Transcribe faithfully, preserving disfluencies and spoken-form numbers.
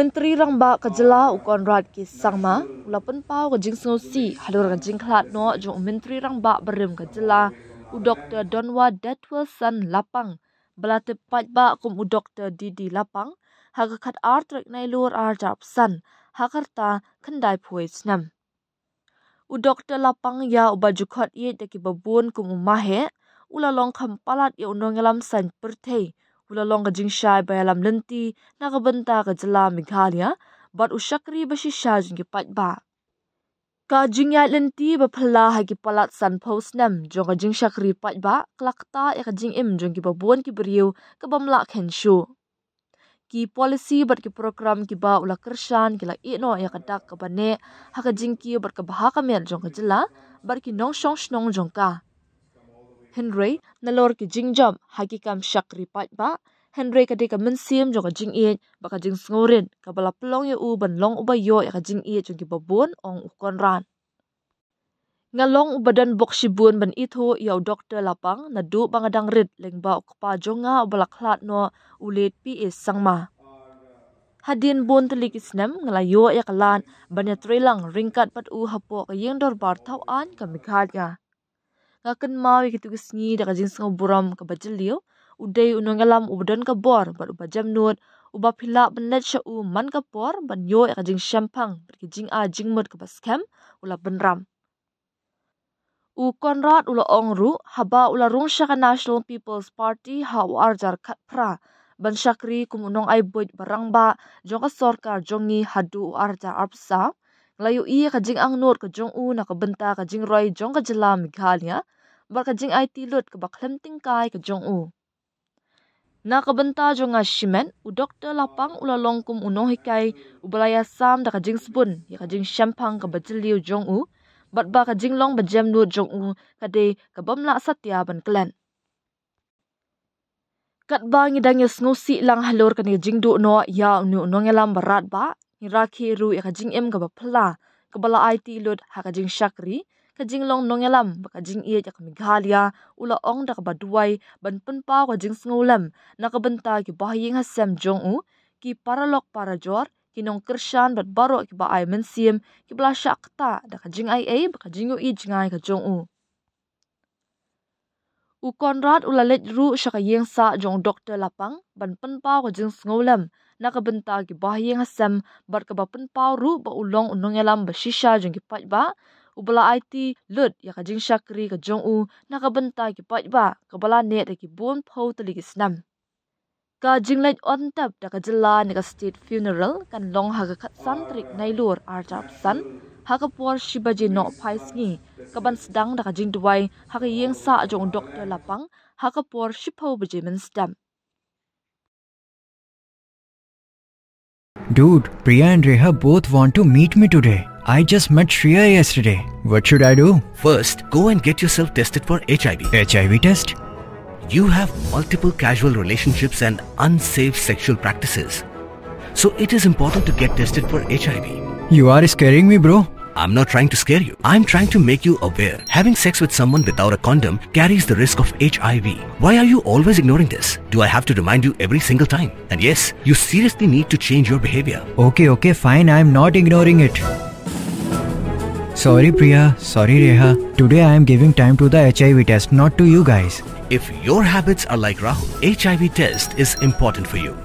Myntri Rangbah ka jylla u Conrad K Sangma u la pynpaw ka jingsngewsih halor ka jingkhlad noh jong u Myntri Rangbah barim ka jylla u Doktor Donwa Detwilson Lapang, ba la tip paidbah kum u Doktor D D Lapang, ha ka khatar tarik Nailur arhajar arphew san, ha ka rta khyndaiphew snem. U Doktor Lapang, ïa uba ju khot ïeit da kiba bun kum u Maheh, u la long kham palat ïa u nongïalam saiñ pyrthei, u la long ka jingshai ba ïalam lynti na ka bynta ka jylla Meghalaya, bad u shakri ba shisha jong ki paidbah. Ka jingïaid lynti ba phylla ha ki palat sanphew snem jong ka jingshakri paidbah ka la ktah ïa ka jingim jong kiba bun ki briew ka bym lah khein shuh. Ki policy bad ki program kiba u la kyrshan ki la ïeh noh ïa ka dak kaba neh ha ka jingkiew bad ka bha ka miat jong ka jylla bad ki nongshong shnong jong ka. Hynrei nalor ki jingjop ha ki kam shakri paidbah, hynrei ka dei ka mynsiem jong ka jingïeit bad ka jingsngewrit kaba la pynlong ïa u ban long uba ïoh ïa ka jingïeit jong kiba bun, ong u Conrad. Nga long uba don bok shibun ban ithuh ïa u Doktor Lapang naduh ba nga dang rit lyngba u kpa jong nga uba la khlad noh, u late P A Sangma. Hadien bun tylli ki snem nga la ïoh ïa ka lad ban ïatreilang ryngkat bad u hapoh ka ïing dorbar thaw aiñ ka Meghalaya. Nga kynmaw ïa kito ki sngi da ka jingsngewburom kaba jylliew. U dei u nongïalam uba don ka bor bad uba jemnud, uba phi lah ban leit sha u man ka por ban ïoh ïa ka jingshemphang bad ka jingai jingmut kaba skhem, u la bynrap. U Conrad u la ong ruh, haba u la rung sha ka National People's Party ha u arhajar khatphra, ban shakri kum u nongai buit ba rangbah jong ka sorkar jong ngi haduh u arhajar arphew saw, nga la ïohi ïa ka jingangnud ka jong u na ka bynta ka jingroi jong ka jylla Meghalaya bad ka jingaiti lut kaba khlem tyngkai ka jong u. Na ka bynta jong nga shimet, u Doktor Lapang u la long kum u nonghikai uba la ïasam da ka jingsbun ïa ka jingshemphang kaba jylliew jong u, bad ba ka jinglong ba jemnud jong u ka dei ka bym lah satia ban klet. Katba ngi dang ïasngewsih lang halor kane ka jingduh noh ïa une u nongïalam ba radbah, ngi rakhe ruh ïa ka jingim kaba phylla kaba la aiti lut ha ka jingshakri, ka jinglong nongïalam bad ka jingïeit ïa ka Meghalaya, u la ong da kaba duwai ban pynpaw ka jingsngewlem na ka bynta ki bahaïing hasem jong u, ki paralok parajor, ki nongkyrshan bad baroh kiba ai mynsiem kiba la shah ktah da ka jingaiei bad ka jingïohi jngai ka jong u. U Conrad u la leit ruh sha ka ïing sah jong u Doktor Lapang ban pynpaw ka jingsngewlem na ka bynta ki bahaïing hasem bad kaba pynpaw ruh ba u long u nongïalam ba shisha jong ki paidbah, uba la aiti lut ïa ka jingshakri ka jong u na ka bynta ki paidbah kaba la neh da ki bun phew tylli ki snem. Ka jingleit on tep da ka jylla ne ka state funeral kan long ha ka khatsan tarik Nailur arhajar arphew san, ha ka por shi baje nohphai sngi, kaban sdang da ka jingduwai ha ka ïing sah jong u Doktor Lapang ha ka por shiphew baje mynstep. Dude, Priya and Reha both want to meet me today. I just met Shreya yesterday. What should I do? First, go and get yourself tested for H I V. H I V test? You have multiple casual relationships and unsafe sexual practices. So it is important to get tested for H I V. You are scaring me, bro. I'm not trying to scare you. I'm trying to make you aware. Having sex with someone without a condom carries the risk of H I V. Why are you always ignoring this? Do I have to remind you every single time? And yes, you seriously need to change your behavior. Okay, okay, fine. I'm not ignoring it. Sorry, Priya. Sorry, Reha. Today I am giving time to the H I V test, not to you guys. If your habits are like Rahul, H I V test is important for you.